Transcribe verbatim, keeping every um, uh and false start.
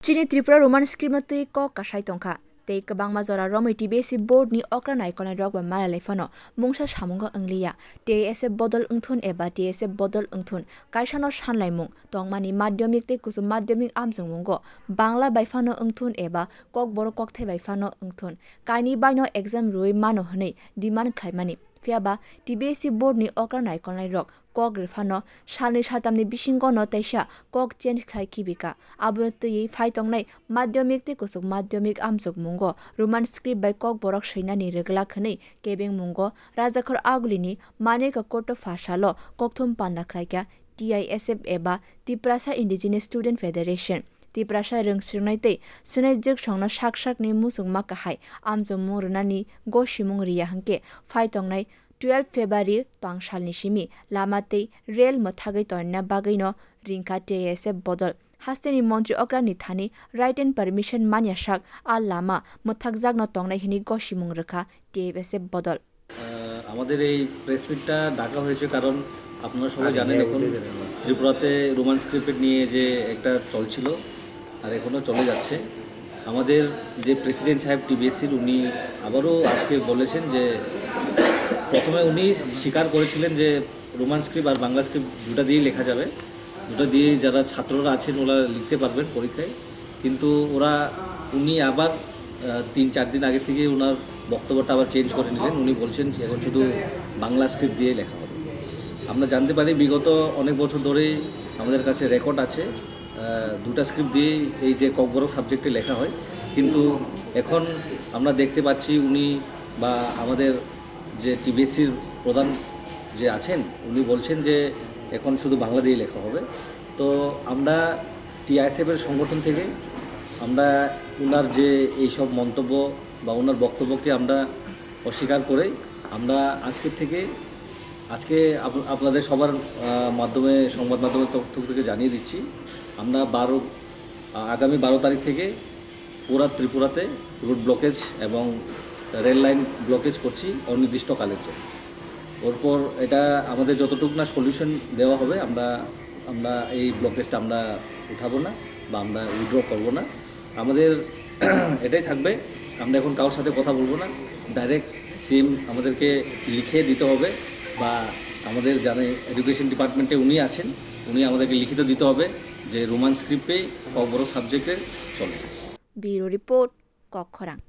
Chini Tripura Roman script no twi kok kasai tongkha, tei kwbangma jora romwi T B S C board ni okra naikolnai rok bai malai lai phano mungsa samungo wngliya. T I S F bodol wngthun eba T S F bodol wngthun, kaisa no sanlaimung tongmani madhyamik tei kuchuk madhyamik amchwngmungo Bangla bai phano wngthun eba Kokborok kokthai bai phano wngthun, kainwi baino exam rwui mano hwnwi demand khlaimani. Phiyaba T B S C board ni okra naikolnai rok kok rwphano salnwi saltamni bisingo no teisa kok change khlai khibika. Abono twiwi phai tongnai madhyamik tei kuchuk madhyamik amchwkmungo Roman script bai Kokborok swinani rwglak hwnwi kebengmungo Rajakhor Agulini Manika Koto phasalo kokthum panda khlaikha T I S F eba Tiprasa Indigenous Student Federation. Tiprasa rwngswrwngnai tei swnaijwk songno sak sakni muchungma kahai amchwkmung rwnani gosimung rwya hwnkhe phai tongnai twelve February twangsalni simi lama tei rel mwthagwi tonina bagwino ringkha T I S F bodol. Hasteni montri okrani thani written permission manya sak a lama mwthakjakno tongnai hwnwi gosimung rwkha T I S F bodol. আহ, আমাদের এই প্রেস মিটটা ডাকা হয়েছে কারণ আপনারা সবাই জানেন এখন ত্রিপুরাতে রোমান স্ক্রিপ্ট নিয়ে যে একটা চলছিল আর এখনও চলে যাচ্ছে। আমাদের যে প্রেসিডেন্ট সাহেব টিবিএসসির, উনি আবারও আজকে বলেছেন যে প্রথমে উনি স্বীকার করেছিলেন যে রোমান স্ক্রিপ্ট আর বাংলা স্ক্রিপ্ট দুটো দিয়েই লেখা যাবে, দুটো দিয়েই যারা ছাত্ররা আছেন ওরা লিখতে পারবেন পরীক্ষায়। কিন্তু ওরা, উনি আবার, আহ, তিন চার দিন আগে থেকে ওনার বক্তব্যটা আবার চেঞ্জ করে নিলেন। উনি বলছেন যে এখন শুধু বাংলা স্ক্রিপ্ট দিয়ে লেখা হবে। আমরা জানতে পারি বিগত অনেক বছর ধরেই আমাদের কাছে রেকর্ড আছে, আহ, দুটা স্ক্রিপ্ট দিয়েই এই যে ককবরক সাবজেক্টে লেখা হয়, কিন্তু এখন আমরা দেখতে পাচ্ছি উনি বা আমাদের যে টিবিএসসির প্রধান যে আছেন, উনি বলছেন যে এখন শুধু বাংলা দিয়েই লেখা হবে। তো আমরা টিআইএসএফের সংগঠন থেকে আমরা ওনার যে এইসব মন্তব্য বা ওনার বক্তব্যকে আমরা অস্বীকার করে আমরা আজকের থেকে, আজকে আপ-, আপনাদের সবার, আহ, মাধ্যমে, সংবাদ মাধ্যমের তরফ থেকে জানিয়ে দিচ্ছি, আমরা বারো, আ-, আগামী বারো তারিখ থেকে পুরা ত্রিপুরাতে রোড ব্লকেজ এবং রেল লাইন ব্লকেজ করছি অনির্দিষ্টকালের জন্য। ওরপর এটা আমাদের যতটুকু না সলিউশন দেওয়া হবে, আমরা, আমরা এই ব্লকেজটা আমরা উঠাবো না বা আমরা উইথড্র করবো না। আমাদের এটাই থাকবে, আমরা এখন কারোর সাথে কথা বলবো না, ডাইরেক্ট সিএম আমাদেরকে লিখে দিতে হবে বা আমাদের যারা এডুকেশন ডিপার্টমেন্টে উনি আছেন, উনি আমাদেরকে লিখিত দিতে হবে যে রোমান স্ক্রিপ্টেই ককবরক সাবজেক্টে চলে। Bureau report, Kokkhorang.